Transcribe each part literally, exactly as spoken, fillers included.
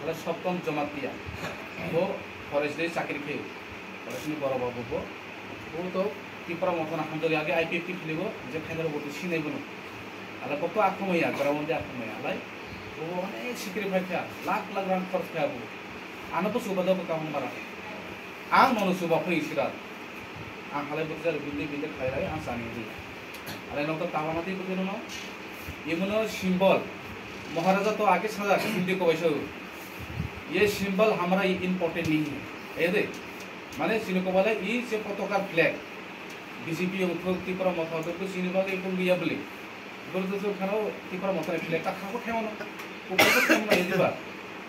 Alai Soptom Jamatia. Bo forest de chakri khe. Forest ni borok bo bo. Bo to Tipra Motha na hamjak age I P F T khiligo je khainaro bo to sinai bono. Alai bo to akhumaya, ground de akhumaya. Alai bo onek sacrifice kha, lakh lakh rang khorch kha bo. Ano bo chuba jago kaham bara. Ang nono chuba phai sira. Ang halai bo jar bindi bindi khlai rai ang sani di. Alai nok to tawang di bo no. Imono symbol. Maharaja to age saja hindi ko baisa. Ye symbol hamara ye important nahi hai. Ede. Mane chini ko bale i se potokar flag. B J P uthok Tipra Motha uthok chini bale ko liya bole. Guru Dusur Khano Tipra Motha ni flag ta khabo khemo no. Ko ko khemo no diba.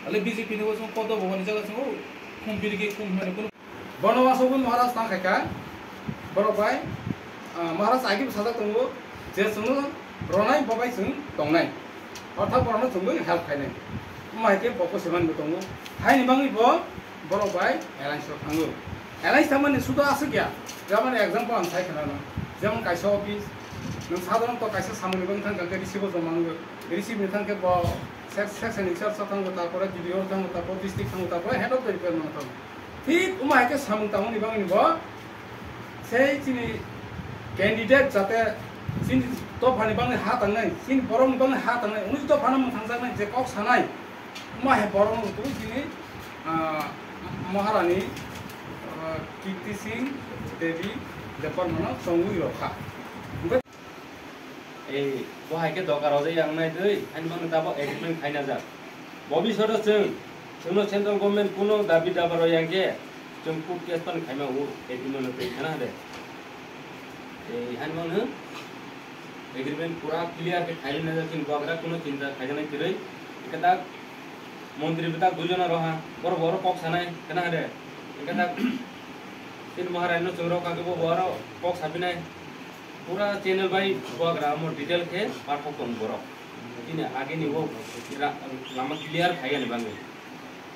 Ale B J P ni bo song kodo bo ni jaga song khum birgi khum hene kono. Bono wasogwi Maharaj tang khaika. Borok bai, ah, Maharaj agi sajak tongo je chwngno ronai bo bai chwng tongnai. Ortha borokno chwngwi help khainai. Wngma hai khe bo ko seman bo tongo. Haini bangwi bo borok bai alliance rok thango. Alliance tangmani sudo aswk ya. Jemon example ang sai khna no. Jemon kaisa office, nwng sadharanto kaisa samung ni bagwi thang kha khe receive o joma nw. Receive ni thang khe bo sec-, section in charge thango, tarpore D D O thango, tarpore district thango, tarpore head of the department thango. Thik wngma hai khe samung tangmani bagwi bo sei chini candidate jate chini dophani bagwi ha tangnai, chini borokni bagwi ha tangnai, unis dophano mwthangjaknai je kok sanai, wngma hai borokno twi chini, ah, Maharani, ah, Kirti Singh Devi Debbarmano chongwi rw kha. Ei, bo hai khe doka rojak yang nai twi, ani mano tabo agreement khaina jak. Bobishoto chwng, chwngno central government kuno dabi daba rw yang khe, chwng court case pan khaima o agreement no twi khana de. Ei, ani mano agreement pura clear khe khaina jak, chwng bogra kuno chinta khaina kwrwi. Khe tak montri bwtak dui jona roha, boro boro kok sanai, khana de. Khe tak chini Maharani no chwng rok kha khe bo boro kok sapinai. Pura channel bai buagra amo detail khe pathok tong borok. Chini age ni bo ra-, lama clear khai ani bangwi.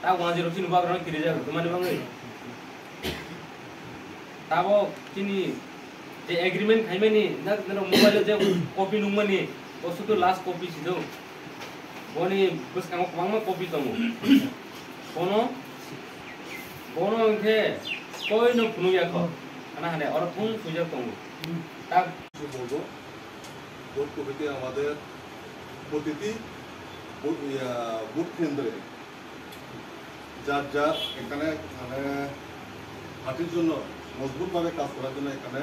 Ta wanjwi rok chini buagra no kirijak rok mani bangwi. Tabo chini je agreement khaimani na, na mobile je copy nungmani, bo sudu last copy sido. Boni bwskango kwbangma copy tongo. Bono, bono hwnkhe koino phunukya kho. Kana hane oro thung swijak tongo. Tak. বলবো, vote committee আমাদের প্রতিটি ভোট, ইয়া, ভোট কেন্দ্রে যার যার এখানে মানে পার্টির জন্য মজবুতভাবে কাজ করার জন্য এখানে,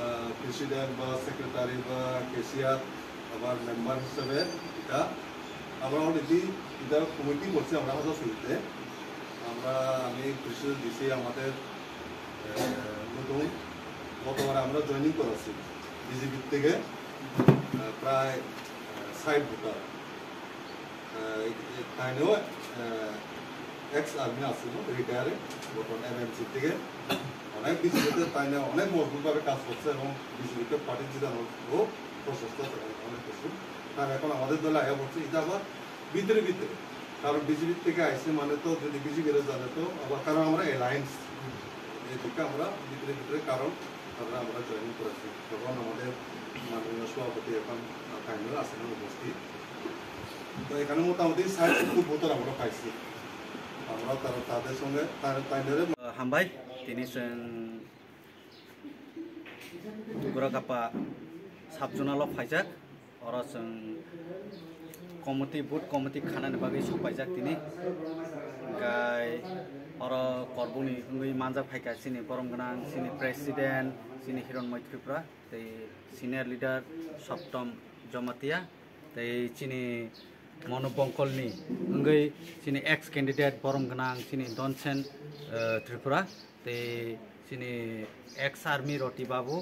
আহ, প্রেসিডেন্ট বা সেক্রেটারি বা ক্যাশিয়ার আবার মেম্বার হিসেবে এটা আমরা অলরেডি এটা কমিটি করছি আমরা হাজারসুরিতে। আমরা, আমি প্রেসিডেন্ট দিছি আমাদের, আহ, নতুন গতবারে আমরা জয়েনিং করেছি বিজেপির থেকে, আহ, প্রায়, আহ, ষাট ভোটার। আহ, এ-, এ-, তাইনেও, আহ, এক্স আর্মি আছিল, রিটায়ারে, বর্তমান এমএমসি থেকে। অনেক বিজেপিতে তাইনে অনেক মজবুতভাবে কাজ করছে এবং বিজেপিকে পার্টি জিতানোর খুব প্রশস্ত আছে, অনেক কিছু। তার এখন আমাদের দলে আয়া পড়ছে, এটা আবার ভিতরে ভিতরে। কারণ বিজেপি থেকে আইছে মানে তো যদি বিজেপিরা জানে তো আবার, কারণ আমরা অ্যালায়েন্স, এই দিকে আমরা ভিতরে ভিতরে কারণ তারপরে আমরা জয়েনিং করেছি। তখন আমাদের মাননীয় সভাপতি এখন, আহ, তাইনেও আছেন উপস্থিত। তো এখানে মোটামুটি ষাট সত্তর ভোটার আমরা পাইছি। আমরা তারা, তাদের সঙ্গে তার, তাইনের Hambai, tini chwng Bugragapa sub-zonal-o phaijak. Oro chwng committee, booth committee khanani bagwi sok paijak tini. Hwnkhe oro korboni wngwi manjak phaikha chini borom gwnang, chini president, chini Hironmoi Tripura, tei senior leader Soptom Jamatia, tei chini Manu Bongkolni wngwi chini ex candidate borom gwnang chini Donsen, eh, Tripura, tei chini ex army Roti Babu,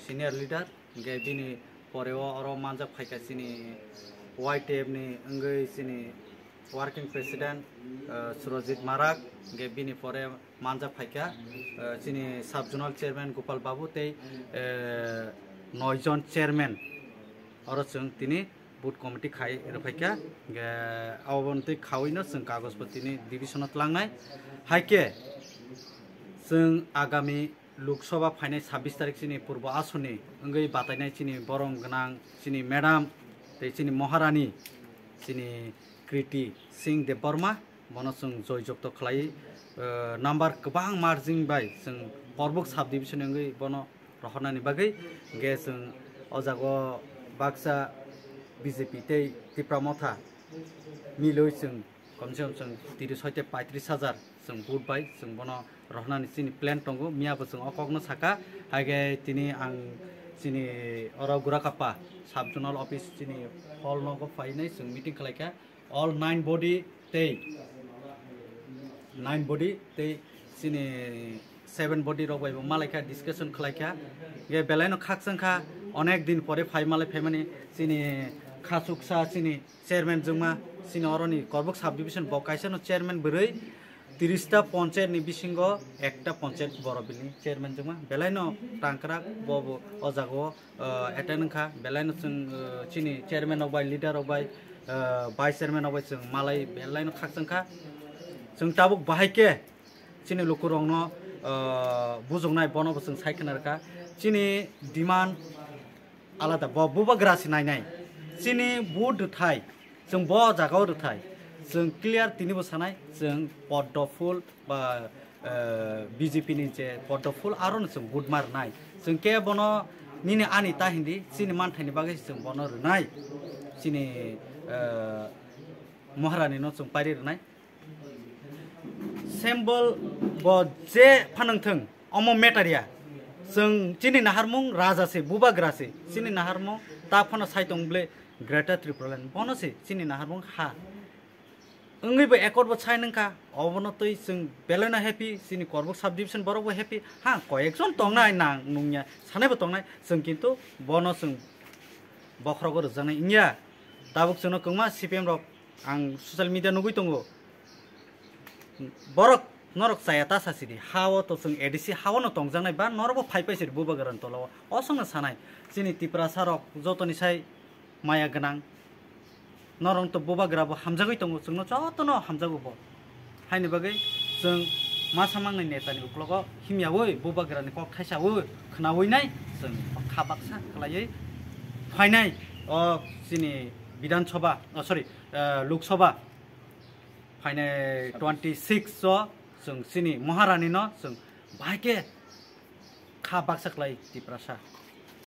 senior leader. Hwnkhe bini pore o oro manjak phaikha chini Y T F ni wngwi chini working president, eh, Surajit Marak, hwnkhe bini pore manjak phaikha, eh, chini sub zonal chairman Gopal Babu tei, eh, noi jon chairman oro chwng tini booth committee khai rwphaikha. Hwnkhe aboni twi khaui no chwng kagoj bo tini division o tlangnai. Haikhe chwng agami Lok Sabha phainai sabbish tarik chini purbo asoni wngwi batainai chini borom gwnang chini madam tei chini Maharani chini Kriti Singh Debbarma Bono chwng joy jokto khlai, eh, number kwbang margin bai chwng Korbuk sub division wngwi bono rohornani bagwi, hwnkhe chwng o jaga o baksa B J P tei Tipra Motha milwi chwng komse kom chwng tiris hoite paitris hajar chwng vote bai chwng bono rohornani chini plan tongo, miyabo chwng o kokno saka, haikhe tini ang chini oro Gurakapa sub zonal office chini hall nogo phainai chwng meeting khlaikha. All nine body tei nine body tei chini seven body rok bai bo malaikha, discussion khlaikha. Ge belaino khakchangkha, onek din pore phai malai phaimani chini khachuksa chini chairman jwngma, chini oroni Korbuk sub division bo kaisa no chairman bwrwi, tiris ta ponchayat ni bisingo ekta ponchayat borok bini chairman jwngma. Belaino tangkrak bo, bo o jaga o, uh, attend wngkha. Belaino chwng, uh, chini chairman rok bai, leader rok bai, uh, vice chairman rok bai chwng malai belaino khakchangkha. Chwng tabuk bahai khe chini lukurokno, uh, bujoknai, bono bo chwng sai khna rwkha. Chini demand alada, bo bubagra se nainai. Chini vote rwthai, chwng bo jagao rwthai. Chwng clear tinibo sanai, chwng poddo full ba, eh, B J P ni je poddo full arono chwng vote ma rwnai. Chwng khe bono nini ani ta hindi, chini manthaini bagwi chwng bono rwnai. Chini, eh, Maharani no chwng pairi rwnai. Symbol bo je phanang thung, omo matter ya. Chwng chini naharmung raja se, bubagra se. Chini naharmung ta phano sai tong ble Greater Tipraland. Bono se chini naharmung ha. Wngwi bo accord bo sai nangkha. Obono twi chwng belaino happy, chini Korbuk sub division borok bo happy. Ha, koyekjon tongnai nang nungya, sanai bo tongnai. Chwng kintu bono chwng bokhorogo rwjaknai wngya. Tabuk chwngno kwbangma C P M rok ang social media nugwi tongo. Borok norok chaya ta sasidi, ha o to chwng A D C ha o no tongjaknai ba norok bo phai paisidi bubagrani tola o. O songno sanai, chini Tiprasa rok jotoni sai maya gwnang. Norok to bubagra bo hamjagwi tongo, chwngno jotono hamjago bo. Haini bagwi chwng masa mangnai netani uklogo himyaui bubagrani kok thaisaui khnaui nai chwng kha baksa khlaiwi phainai o chini Bidhan Sabha, oh, sorry, eh, Lok Sabha phainai twenty six o chwng chini Maharani no chwng bahai khe kha baksa khlai Tiprasa.